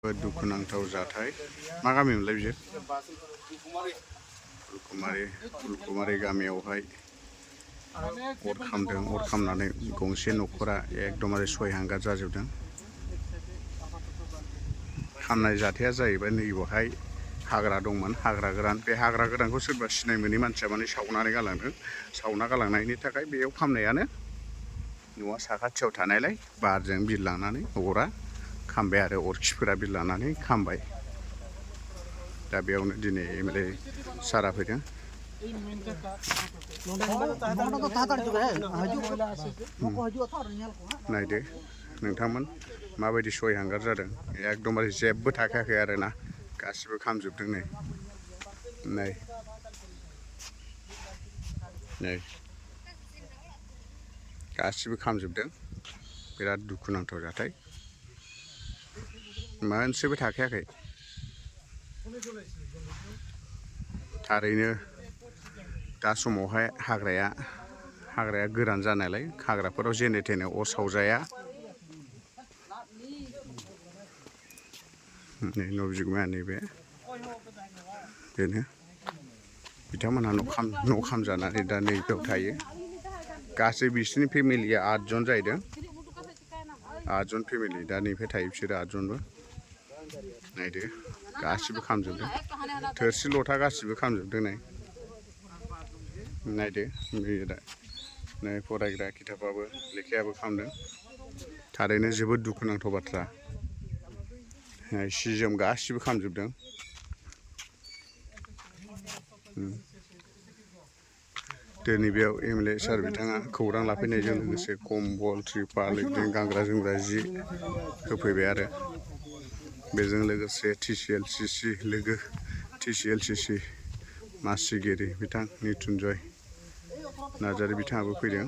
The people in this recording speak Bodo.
दुखुनांथाव जाथाय मा गामिमोनलाय बियो फुलकुमारि गामियावहाय अर खामदों। अर खामनानै गंसे न'खरा एकदमबारे सयहांगार जाजोबदों। खामनाय जाथाया जाहैबाय नैबेहाय हाग्रा दंमोन, हाग्रा गोरान। बे हाग्रा गोरानखौ सोरबा सिनाय मोनै मानसिया माने सावनानै गालांदों। सावना गालांनायनि थाखाय बेयाव खामनायानो न'आ साखाथियाव थानायलाय बारजों बिरलांनानै अरा खामबाय आरो अरखिफोरा बिरलांनानै खामबाय। दा बेयावनो दिनै एमएलए सारा फैदों। नायदो नोंथांमोन माबायदि सयहांगार जादों। एकदमबारे जेबो थाखायाखै आरो ना, गासिबो खामजोबदों। नै गासिबो खामजोबदों। बिराद दुखुनांथाव जाथाय, मोनसेबो थाखायाखै। थारैनो दा समावहाय हाग्राया गोरान जानायलाय हाग्राफोराव जेने थेने अर सावजाया। न' बिगुमाया नैबे बेनो, बिथांमोनहा न' खामजानानै दा नैबेयाव थायो। गासै बिसोरनि फेमिलिया 8 जन जाहैदों। 8 जन फेमिलि, दा नैबे थायो बिसोरो 8 जनबो। नायदो गासिबो खामजोबदों, थोरसि लथा गासिबो खामजोबदों। नायदो नै फरायग्रा खिथाबाबो लेखायाबो खामदों। थारैनो जोबोद दुखुनांथाव बाथ्रा। सि जोम गासिबो खामजोबदों। दिनै बेयाव एमएलए सार बिथाङा खौरां लाफैनायजों लोगोसे कम्बल, त्रिपाल, बिदिनो गानग्रा जोमग्रा जि होफैबाय आरो बेजों लोगोसे TCLCC मासिगिरि बिथां निथुनजय नार्जारि बिथाङाबो फैदों।